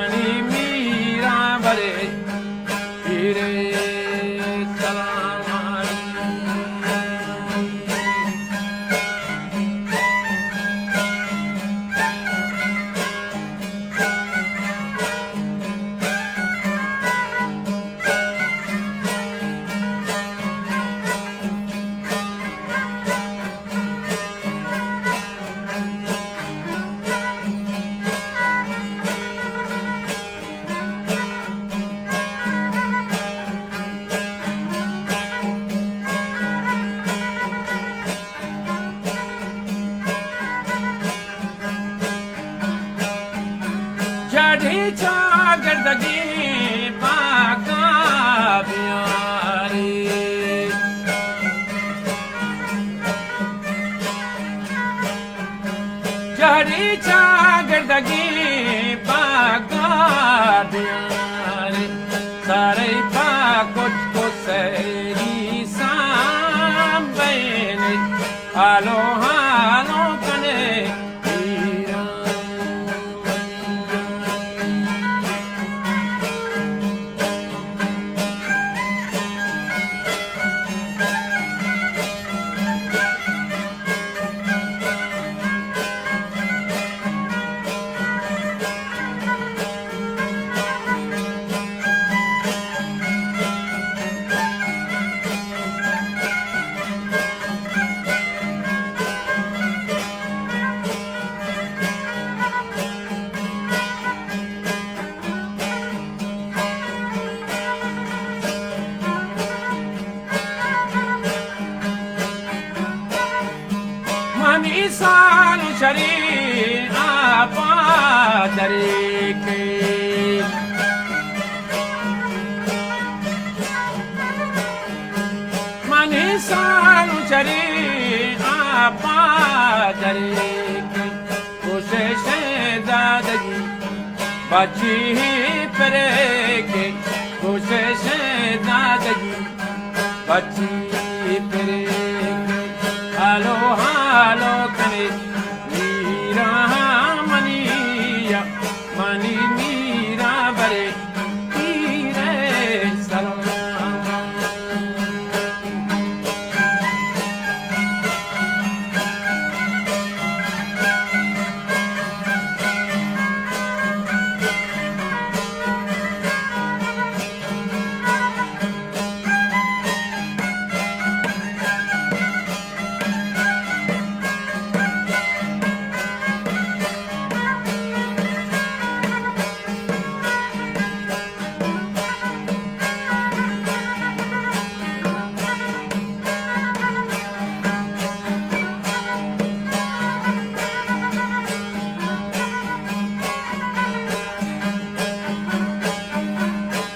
منی میراں برے پیرے سلام۔ جاڑی چاگردگی پاکا بیاری۔ جاڑی چاگردگی پاکا بیاری۔ سارے پاک کچھ کو سیری سام بین۔ آلو ہالو کنے پیران۔ منی سال چری آپا دریکے۔ منی سال چری آپا دریکے۔ کوشش دادگی بچی پرے کے۔ کوشش دادگی بچی پرے کے۔ ہالو ہالو کنے میرا منی یا۔ منی میرا برے پیرے سلام۔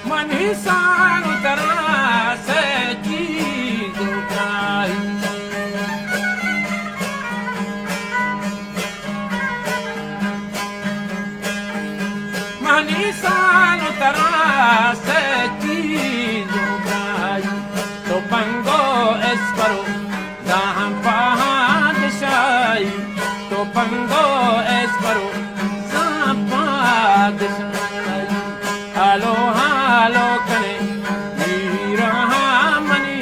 من انسان ترا سے چیز چاہیے۔ من انسان ترا سے چیز چاہیے۔ تو پنگو اسپرو زاں پادشاہی، تو پنگو اسپرو زاں پادشاہی۔ ہالو ہالو کنے میرا منی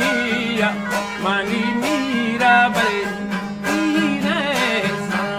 یا، منی میرا برے میرے ساں۔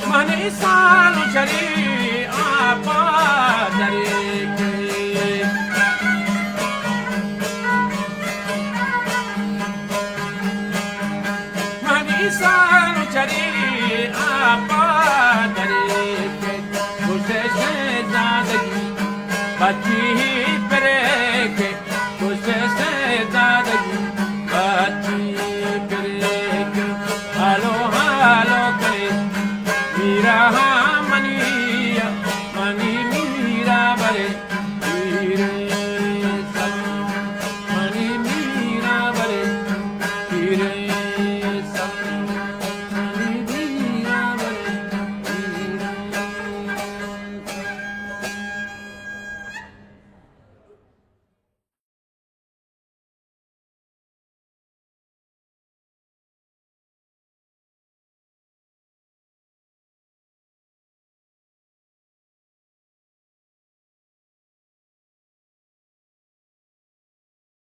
من انسان چری آپا دریکے۔ من انسان چری آپا دریکے۔ گوشش زندگی بچی پریکے۔